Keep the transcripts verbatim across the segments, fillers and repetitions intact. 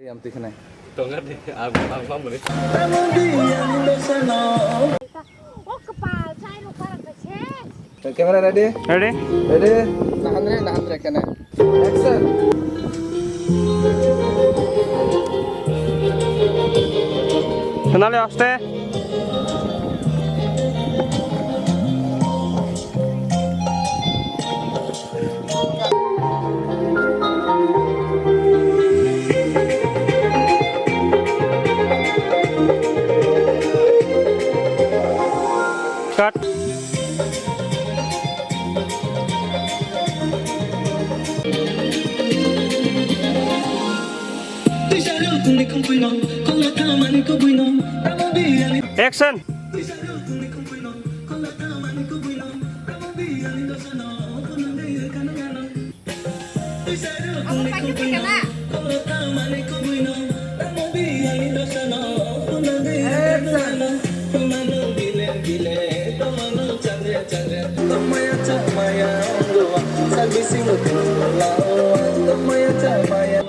Yang twi khnai. Tonga di, ang, ang, ang, mani. O kwpal, chai rok para kha se. Camera ready? Ready? Ready? Nahan re, nahan re kena. Action. Kenali aste. Cut. Action.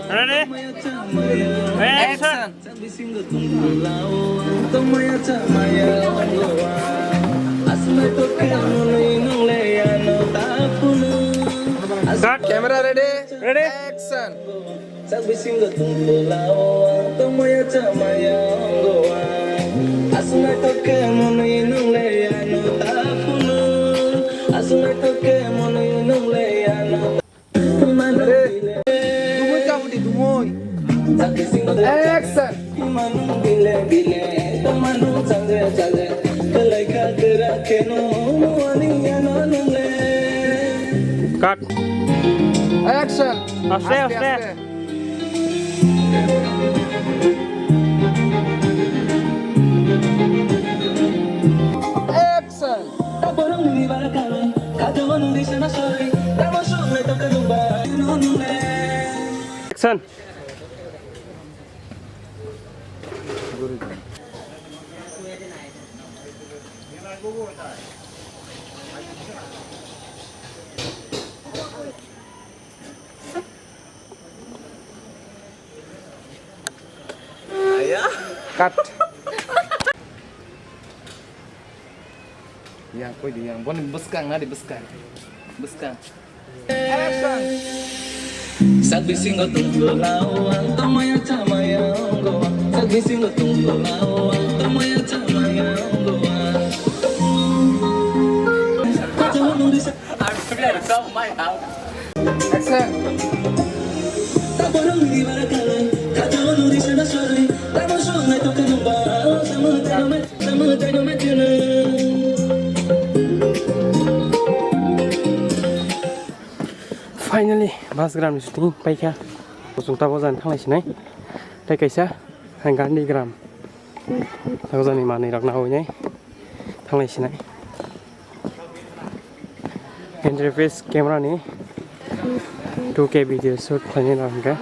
Ready? Action. Cut. Camera ready? Ready? Action. Action. Cut. Action. Aste, aste, aste. Action. Action. Cut. Yang koi di yang. Boni bwskang na di bwskang. Bwskang. Action. Sak bisingo tongpulao ang tongmaya chamaya ongo. Sak bisingo tongpulao ang tongmaya chamaya ongo. Action. Finally, Bas Gram ni shooting paikha. Kuchung tabo jan thanglai sinai. Tei kaisa Gandhi Gram. Tabo jani manwi rok nawi nai. Thanglai sinai. Interface camera ni two K video shoot khlainai rok hwnkhe.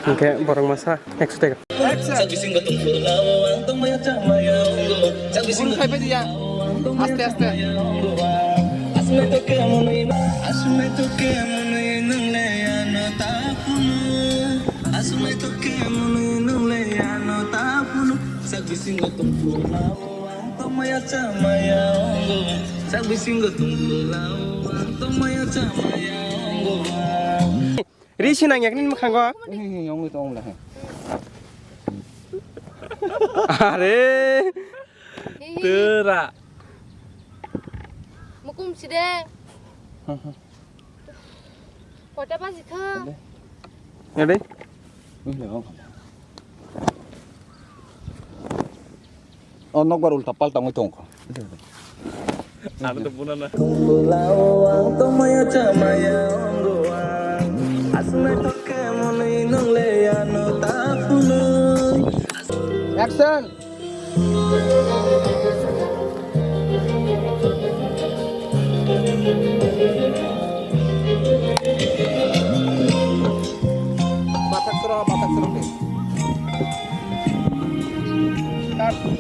Hwnkhe borok masa ekso taka. Action. Aste, aste. Sak bisingo tongpulao ang tongmaya chamaya ongo. Sak bisingo tongpulao ang tongmaya chamaya ongo. Ri sinang yakni mwkhango. He, he, he, ongwi tong, ongwi tong. Are. Tera. Mukum side. Kota baji kha. Ade. Ade. Ui, le, ong. O nokbar ulta palta wngwi tongkho. Ano to bunana. Action. Batak sero, batak sero de. Action.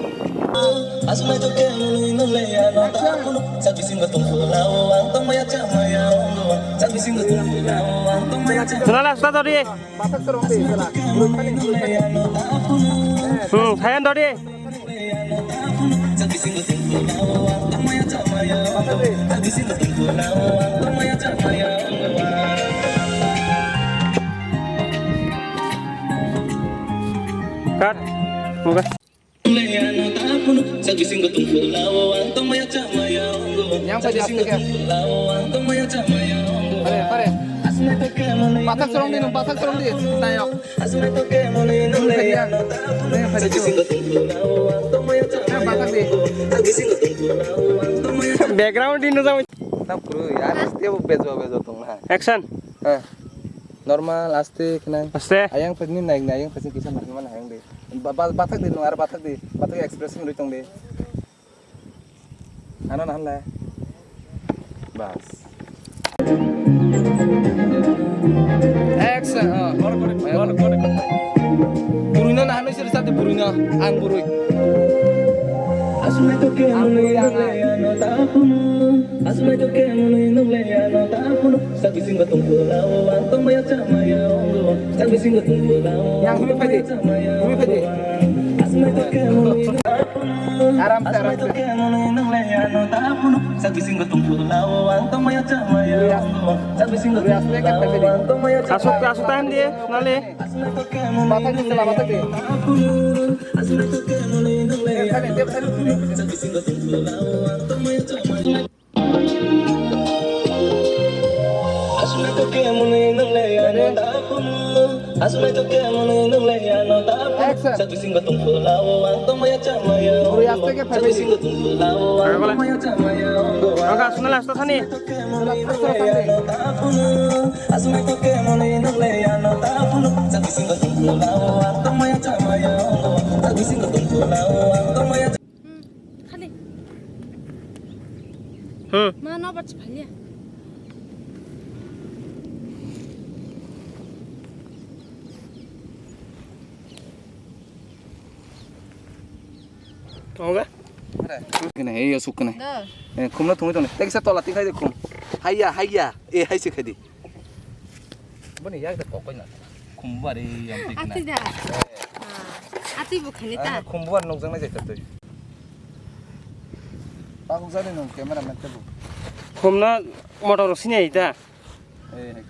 Chwla le asta dori. Hmm, sayan dori. Cut. Okay. Yang pada yang pada. Pare, pare. Bathak sorong di, nung bathak sorong di. Tayok. Nung pada yang. Nung pada yang. Yang bathak di. Background di nung sama. Tam kuru ya, dia bejo bejo tong na. Action. Eh. Normal, aste khnai. Aste. Ayang phasni naik, ayang phasni kisa naik mana ayang de. Ba-, ba-, bathak de, nung ar bathak de. Bathak expression rui tong de. Ano nahan la. Bas. Action. Oh. Burui no nahan sir sate burui no. Ang burui. Ang burui ang. Asmai to kemuni nung le ano ta puno. Sa bisingo tungpulao ang tong maya cha maya ongo. Sa bisingo tungpulao. Yang humi phaidi. Humi phaidi. Asmai to kemuni nung le ano ta puno. Aram se, aram se. Asmai to kemuni nung le ano ta puno. Sa bisingo tungpulao ang tong maya cha maya ongo. Sa bisingo tungpulao ang tong maya cha maya ongo. Asuk, asuk tahan dia, nale. Asmai to kemuni nung le ano ta puno. Asmai to kemuni nung le ano ta puno. Sa bisingo tungpulao ang tong maya cha maya ongo. Action. Buri aste ke phaibai di. Roga, suna last thani. Hmm, khali. Hmm. Ma no bat phaiya. Tonga? Kene, ei, asuk kene. Da. Eh, khumna thungwi tongo. Teksa tola tikhai de khum. Haiya, haiya. Eh, haisi khai di. Boni yak da kokoi na. Khumbu ari yang tik na. Ati da. Ah, ati bu khani ta. Khumbu ar nokjang na jai ta tui. Pakuk jani nung camera man tebu. Khumna motor sini ai ta. Eh, hai.